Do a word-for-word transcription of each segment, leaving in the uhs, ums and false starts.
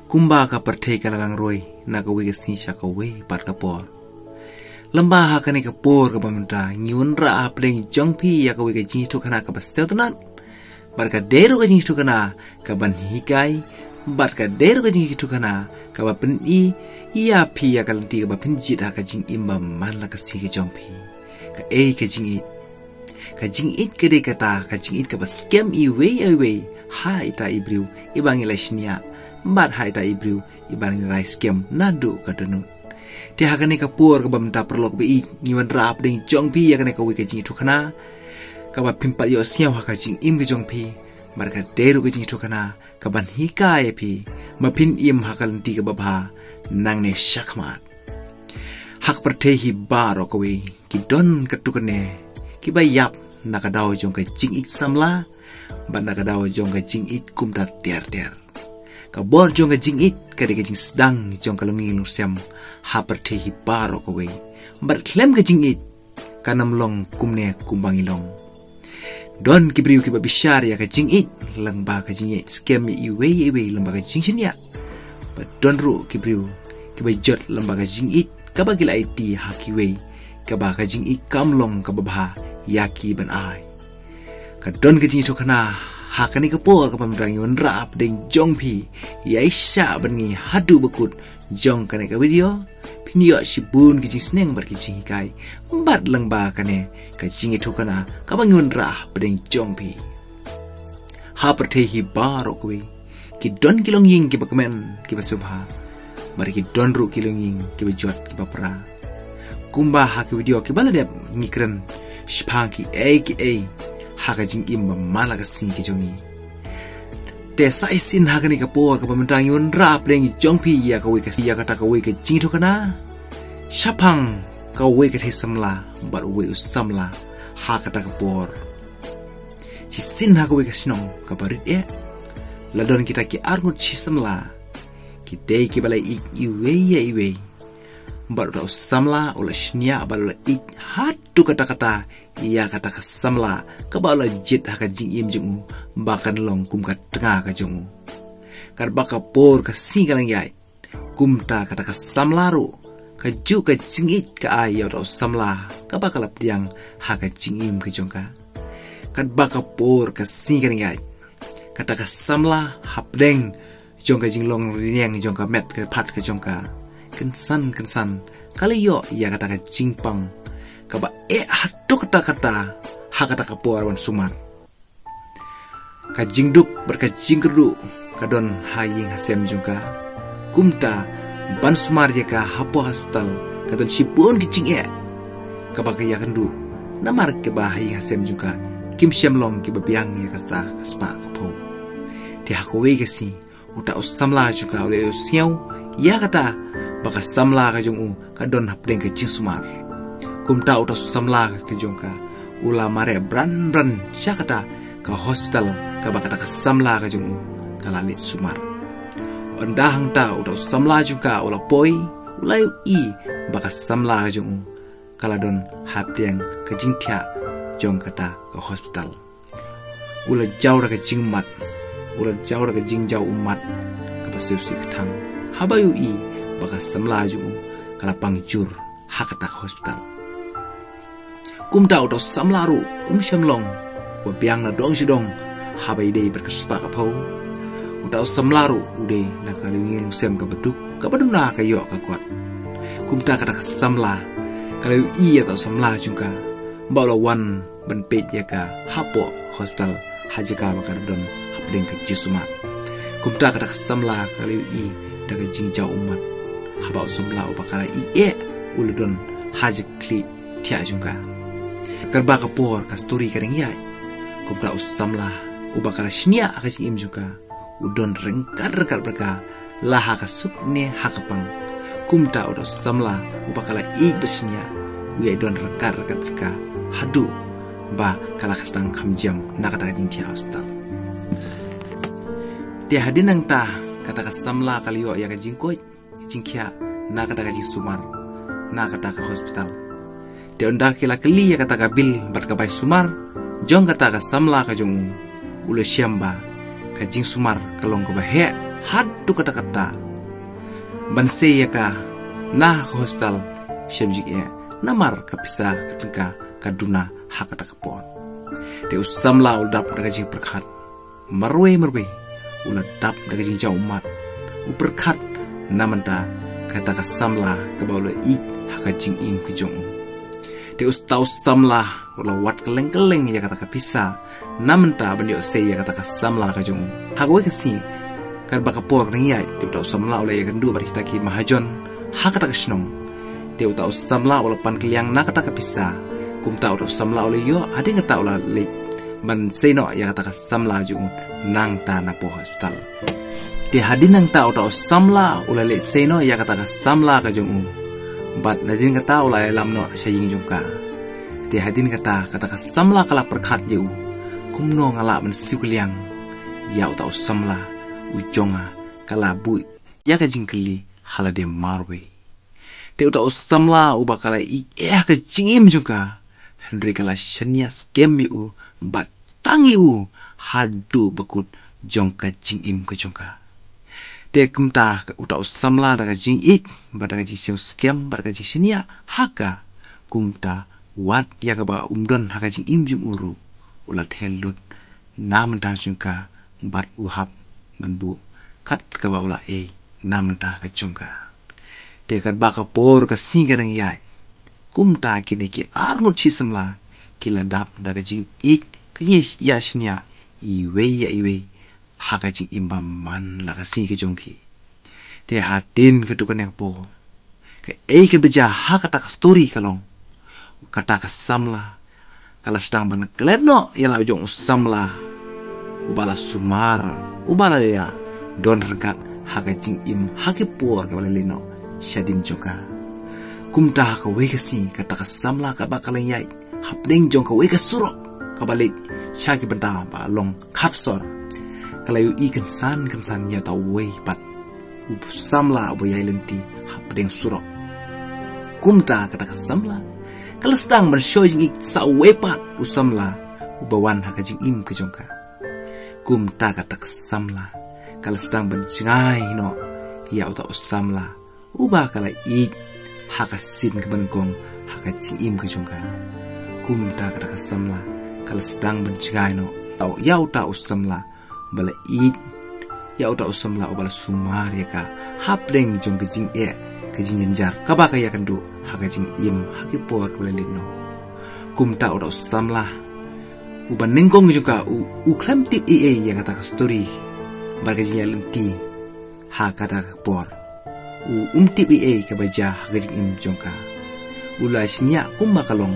Kumba ka pyrthei ka la nang roi na kawei ka sngi sha kawei pat ka por, lymba ha kane ka por kaba mynta ngi wanrah hapdeng jong phi ïa kawei ka jingïathuhkhana kaba sngewtynnat, bad ka dei ruh ka jingïathuhkhana kaban hikai, bad ka dei ruh ka jingïathuhkhana kaba pyni ïa phi ïa ka lynti kaba phin jied ha ka jingim ba man la ka sngi ka jong phi. Kaei ka jingïeit? Ka jingïeit ka dei kata ka jingïeit kaba skhem iwei ïa iwei ha ita i briew iba ngi la shaniah, bad ha ita i briew iba ngi la rai skhem naduh ka dohnud. Te ha kane ka por kaba mynta, paralok ba ïeit, ngi wanrah hapdeng jong phi ïa kane kawei ka jingïathuhkhana kaba phim pat ïohsngew ha ka jingim ka jong phi, bad ka dei ruh ka jingïathuhkhana kaban hikai ïa phi ba phin im ha ka lynti kaba bha nangne shakhmat. Ha ka pyrthei hi baroh kawei ki don katto katne kiba ïap na ka daw jong ka jingïeit samla, bad na ka daw jong ka jingïeit kumta ter ter. Ka bor jong ka jingïeit ka dei ka jingsdang jong ka longïing longsem ha pyrthei hi baroh kawei, bad khlem ka jingïeit kan ym long kumne kumba ngi long. Don ki briew kiba bishar ïa ka jingïeit lyngba ka jingïeit skhem ïa iwei ïa iwei lyngba ka jingshaniah. Bad don ruh ki briew kiba jot lyngba ka jingïeit kaba ki la aiti ha kiwei, kaba ka jingïeit kam long kaba bha ïa ki ban ai. Ka don ka jingïathuhkhana ha kane ka por kaba mynta ngi wanrah hapdeng jong phi ïa i shah bad ngi haduh ba kut jong kane ka video. Phin ïoh shibun ki jingsneng bad ki jinghikai bad lyngba kane ka jingïathuhkhana kaba ngi wanrah hapdeng jong phi. Ha pyrthei hi baroh kawei ki don ki longïing kiba kmen kiba sngewbha, bad ki don ruh ki longïing kiba jot kiba pra. Kumba ha ki video kiba la dep ngi kren shaphang kiei kiei ha ka jingim ba man la ka sngi ka jong ngi. Te sa shisien ha kane ka por kaba mynta ngi wanrah hapdeng jong phi ïa kawei ka, ïa kata kawei ka jingïathuhkhana shaphang kawei ka thei samla bad uwei u samla ha kata ka por. Shisien ha kawei ka shnong kaba rit eh, la don kita ki arngut shi samla. Ki dei kiba la ïeit iwei ïa iwei, bad uta u samla u la shaniah bad u la ïeit haduh katta katta ïa kata ka samla kaba u la jied ha ka jingim jong u ba kan long kum ka tnga ka jong u. Katba ka por ka sngi ka la ïaid, kumta kata ka samla ruh kajuh ka jingïeit ka ai ïa uta u samla kaba ka la pdiang ha ka jingim ka jong ka. Katba ka por ka sngi ka la ïaid, kata ka samla hapdeng jong ka jinglong rynïeng jong ka met ka phad ka jong ka, kynsan kynsan ka la ïoh ïa kata ka jingpang kaba eh haduh katta katta ha kata ka por ban sumar. Ka jingduk bad ka jingkyrduh ka don ha ïing ha sem jong ka. Kumta ban sumar ïa ka hapoh hospital ka don shibun ki jingeh kaba ka ïakynduh, namar kaba ha ïing ha sem jong ka kim shym long kiba biang ïa ka star ka spah ka phew. Te ha kawei ka sngi uta u samla jong ka u la ïohsngew ïa kata ba ka samla ka jong u ka don hapdeng ka jingsumar. Kumta uta u samla ka jong ka u la mareh bran bran sha kata ka hospital kaba kata ka samla ka jong u ka la leit sumar. Ynda hangta uta u samla jong ka u la poi, u la ïohi ba ka samla ka jong u ka la don hapdeng ka jingthiah jong kata ka hospital. U la jaw da ka jingmad, u la jaw da ka jingjaw ummat kaba sngewsih kthang haba u ïohi ba ka samla jong u ka la pang jur ha kata ka hospital. Kumta uta u samla ruh um shym long uba biang na dong sha dong haba ïadei bad ka spah ka phew. Uta u samla ruh u dei na ka longïing longsem kaba duk, kaba duna ka ïoh ka kot. Kumta kata ka samla ka la ïohi ïa uta u samla jong ka ba u la wan ban peit ïa ka hapoh hospital ha jaka ba ka la don hapdeng ka jingsumar. Kumta kata ka samla ka la ïohi da ka jingjaw ummat haba u samla uba ka la ïeit u la don ha jaka khlieh thiah jong ka. Katba ka por ka stori ka dang ïaid, kumta u samla uba ka la shaniah ha ka jingim jong ka u don ryngkat ryngkat bad ka, la ha ka suk ne ha ka pang. Kumta uta u samla uba ka la ïeit bad shaniah u ïai don ryngkat ryngkat bad ka haduh ba ka la sdang kham jem na kata ka jingthiah hospital. Te hadien nangta kata ka samla ka la ïoh ïa ka jingkoit jingkhiah na kata ka jingsumar na kata ka hospital. Te ynda ki la kylli ïa kata ka bil bad ka bai sumar jong kata ka samla ka jong u, u la shem ba ka jingsumar ka long kaba heh haduh katta katta ban sei ïa ka na ka hospital shem jingeh, namar ka pisa ka tyngka ka duna ha kata ka por. Te u samla u la dap da ka jingpyrkhat marwei marwei, u la dap da ka jingjaw ummat, u pyrkhat na mynta kata ka samla kaba u la ïeit ha ka jingim ka jong u. Te uta u samla u la wad kylleng kylleng ïa kata ka pisa na mynta ban ïoh sei ïa kata ka samla ka jong u. Ha kawei ka sngi katba ka por ka dang ïaid, te uta u samla u la ïakynduh bad kita ki mahajon ha kata ka shnong. Te uta u samla u la pan kylliang na kata ka pisa. Kumta uta u samla u la ïoh, hadien kata u la leit ban sei noh ïa kata ka samla jong u nangta napoh hospital. Te hadien nangta uta u samla u la leit sei noh ïa kata ka samla ka jong u. Bad hadien kata u la ïalam noh sha ïing jong ka. Te hadien kata, kata ka samla ka la pyrkhat ïa u, kumno nga lah ban siew kylliang ïa uta u samla u jong nga? Ka la buh ïa ka jingkylli ha lade marwei. Te uta u samla uba ka la ïeit eh ha ka jingim jong ka, hynrei ka la shaniah skhem ïa u bad tang ïa u haduh ba kut jong ka jingim ka jong ka. Te kumta uta u samla da ka jingïeit bad da ka jingsiew skhem bad da ka jingshaniah ha ka, kumta wat ïa kaba um don ha ka jingim jong u ruh, u la theh lut na mynta jong ka bad u hap ban buh kat kaba u la ei na mynta ka jong ka. Te katba ka por ka sngi ka dang ïaid, kumta kine ki arngut shi samla ki la dap da ka jingïeit, ka jingïashaniah iwei ïa iwei ha ka jingim ba man la ka sngi ka jong ki. Te hadien katto katne ka por, kaei kaba jia ha kata ka story ka long, kata ka samla ka la sdang ban klet noh ïa la u jong u samla uba la sumar, uba la ïa don ryngkat ha ka jingim ha ki por kaba la leit noh shadien jong ka. Kumta ha kawei ka sngi kata ka samla kaba ka la ïaid hapdeng jong kawei ka surok kaba leit sha ki bynta ba long khapsor, ka la ïohi kynsan kynsan ïa uta uwei pat u samla uba ïaid lynti hapdeng surok. Kumta kata ka samla ka la sdang ban shoi jingïeit sa uwei pat u samla uba wan ha ka jingim ka jong ka. Kumta kata ka samla ka la sdang ban jngai noh ïa uta u samla uba ka la ïeit ha ka sien kaba nyngkong ha ka jingim ka jong ka. Kumta kata ka samla ka la sdang ban jngai noh ïa uta u samla ba la ïeit, ïa uta u samla uba la sumar ïa ka hapdeng jong ka jingeh, ka jingjynjar kaba ka ïakynduh ha ka jingim ha ki por kaba la leit noh. Kumta uta u samla uba nyngkong jong ka u, u khlem tip ei ei ïa kata ka story bad ka jingïaid lynti ha kata ka por. U, um tip ei ei kaba jia ha ka jingim jong ka. U la shaniah kumba ka long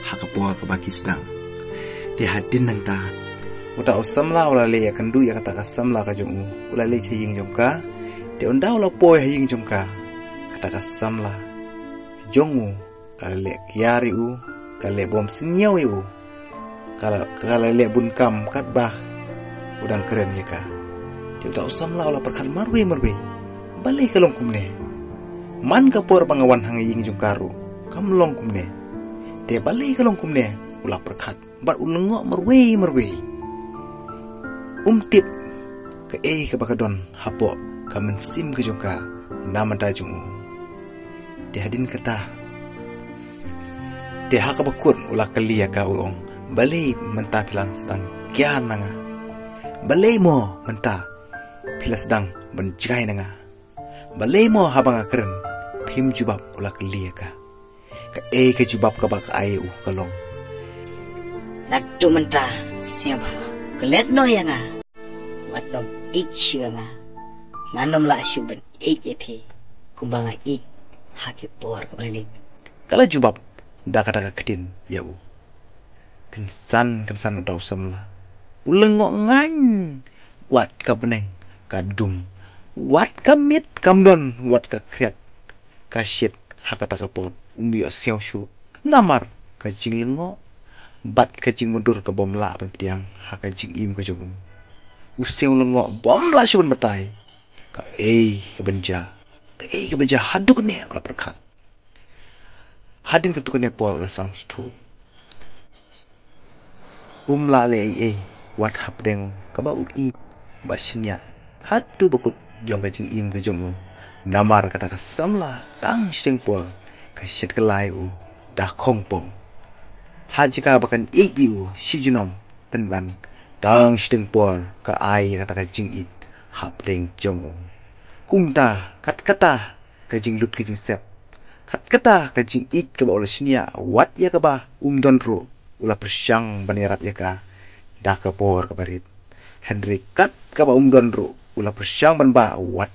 ha ka por kaba ki sdang. Te hadien nangta, uta u samla u la leit ïakynduh ïa kata ka samla ka jong u, u la leit sha ïing jong ka. Te ynda u la poi ha ïing jong ka, kata ka samla jong u ka la leh kiar ïa u, ka la leh bym sniew ïa u, ka la, ka la leh bun kam katba u dang kren ïa ka. Te uta u samla u la pyrkhat marwei marwei, balei ka long kumne? Man ka por ba nga wan ha ïing jong ka ruh kam long kumne. Te balei ka long kumne? U la pyrkhat bad u lyngngoh marwei marwei. Um tip kaei kaba ka don hapoh ka mynsiem ka jong ka na bynta jong u. Te hadien kata, te ha kaba kut u la kylli ïa ka, u ong, balei mynta phi la sdang kiar na nga? Balei mo mynta phi la sdang ban jngai na nga? Balei mo haba nga kren phim jubab? U la kylli ïa ka. Kaei ka jubab kaba ka ai ïa u ka long, naduh mynta sngewbha klet noh ïa nga. Wat nym ïeit shuh ïa nga. Ngan nym lah shuh ban ïeit ïa phi kumba nga ïeit ha ki por kaba la leit. Ka la jubab da kata ka ktien ïa u. Kynsan kynsan uta u samla u lyngngoh ngaiñ. Wat ka bneng ka dum, wat ka miet kam don, wat ka khriat ka shit ha kata ka por. Um ïohsngew shuh namar ka jinglyngngoh bad ka jingmudui ka bym lah ban pdiang ha ka jingim ka jong u. U sngew lyngngoh bym lah shuh ban batai kaei kaban jia, kaei kaban jia haduh ne u la pyrkhat. Hadien katto katne por u la sdang sngewthuh. Um lah leh ei ei wat hapdeng kaba u ïeit bad shaniah haduh ba kut jong ka jingim ka jong u. Namar kata ka samla tang shiteng por ka shet ka lai u da khongpong. Ha jaka ba kan ïeit ïa u shi junom pynban tang shiteng por ka ai kata ka jingïeit hapdeng jong u. Kumta kat kata ka jinglut ka jingsep, kat kata ka jingïeit kaba u la shniah wat ïa kaba um don ruh u la pyrshang ban ïarap ïa ka da ka por kaba rit. Hynrei kat kaba um don ruh u la pyrshang ban bah wat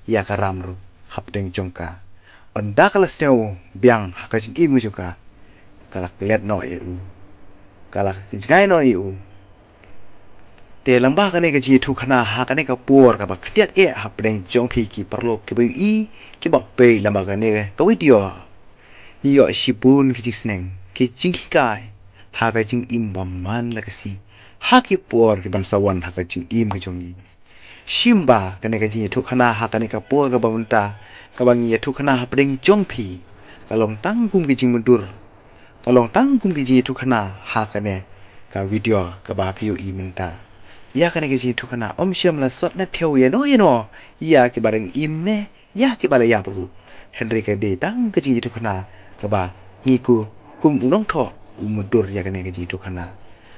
ïa ka ram ruh hapdeng jong ka. Ynda ka la sniew biang ha ka jingim ka jong ka, ka la klet noh ïa u, ka la jngai noh ïa u. Te lyngba kane ka jingïathuhkhana ha kane ka por kaba khyndiat eh hapdeng jong phi ki paralok kiba ïohi kiba peit lyngba kane ka video, ïoh shibun ki jingsneng ki jinghikai ha ka jingim ba man la ka sngi ha ki por ki ban sa wan ha ka jingim ka jong ngi. Shim ba kane ka jingïathuhkhana ha kane ka por kaba mynta kaba ngi ïathuhkhana hapdeng jong phi ka long tang kum ki jingmyndur, ka long tang kum ki jingïathuhkhana ha kane ka video kaba phi ïohi mynta. Ïa kane ka jingïathuhkhana ym shym la sot na thew ïano ïano ïa kiba dang im ne ïa kiba la ïap ruh. Hynrei ka dei tang ka jingïathuhkhana kaba ngi ku kum u nongthoh u mutdur ïa kane ka jingïathuhkhana.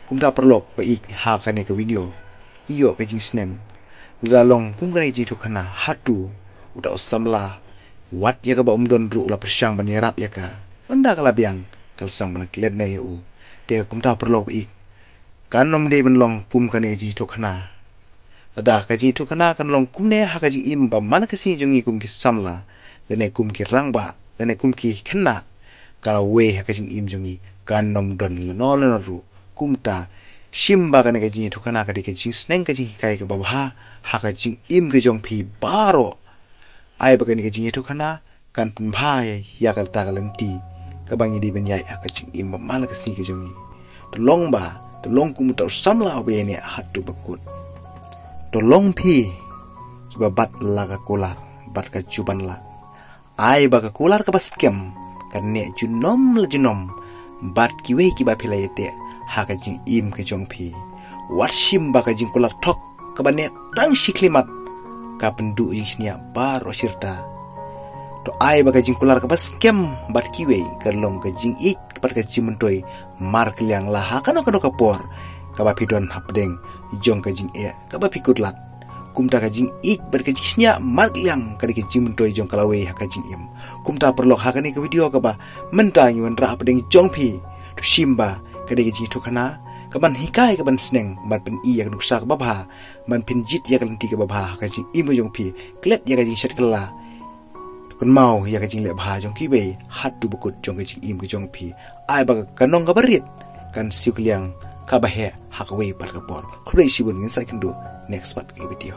Kumta paralok ba ïeit ha kane ka video, ïoh ka jingsneng. Lada long kum kane ka jingïathuhkhana, hato uta u samla wat ïa kaba um don ruh u la pyrshang ban ïarap ïa ka? Ynda ka la biang ka la sdang ban klet noh ïa u. Te kumta paralok ba ïeit, kan ym dei ban long kum kane ka jingïathuhkhana. Lada ka jingïathuhkhana kan long kumne ha ka jingim ba man ka sngi jong ngi kum ki samla, lane kum ki rangbah, lane kum ki khynnah, ka lawei ha ka jingim jong ngi kan ym don lano lano ruh. Kumta shim ba kane ka jingïathuhkhana ka dei ka jingsneng ka jinghikai kaba bha ha ka jingim ka jong phi baroh. Ai ba kane ka jingïathuhkhana kan pynbha ïa kata ka lynti kaba ngi dei ban ïaid ha ka jingim ba man la ka sngi ka jong ngi. To long ba, to long kum uta u samla uba ïaineh haduh ba kut. To long phi kiba bat la ka kular bad ka juban la. Ai ba ka kular kaba skhem kan neh junom la junom bad kiwei kiba phi la ïateh ha ka jingim ka jong phi. Wat shim ba ka jingkular thok kaba neh tang shi khyllipmat ka pynduh jingshniah baroh shirta. To ai ba ka jingkular kaba skhem bad kiwei ka long ka jingïeit bad ka jingmyntoi markylliang la ha kano kano ka por kaba phi don hapdeng jong ka jingeh kaba phi kut lad. Kumta ka jingïeit bad ka jingshniah markylliang ka dei ka jingmyntoi jong ka lawei ha ka jingim. Kumta paralok ha kane ka video kaba mynta ngi wanrah hapdeng jong phi, to shim ba ka dei ka jingïathuhkhana kaban hikai, kaban sneng, ban pyni ïa ka nuksa kaba bha, ban pynjied ïa ka lynti kaba bha ha ka jingim ka jong phi. Klet ïa ka jingshet kylla, kynmaw ïa ka jingleh bha jong kiwei haduh ba kut jong ka jingim ka jong phi. Ai ba ka nong kaba rit kan siew kylliang kaba heh ha kawei pat ka por. Khublei shibun, ngin sa ïakynduh next part ka video.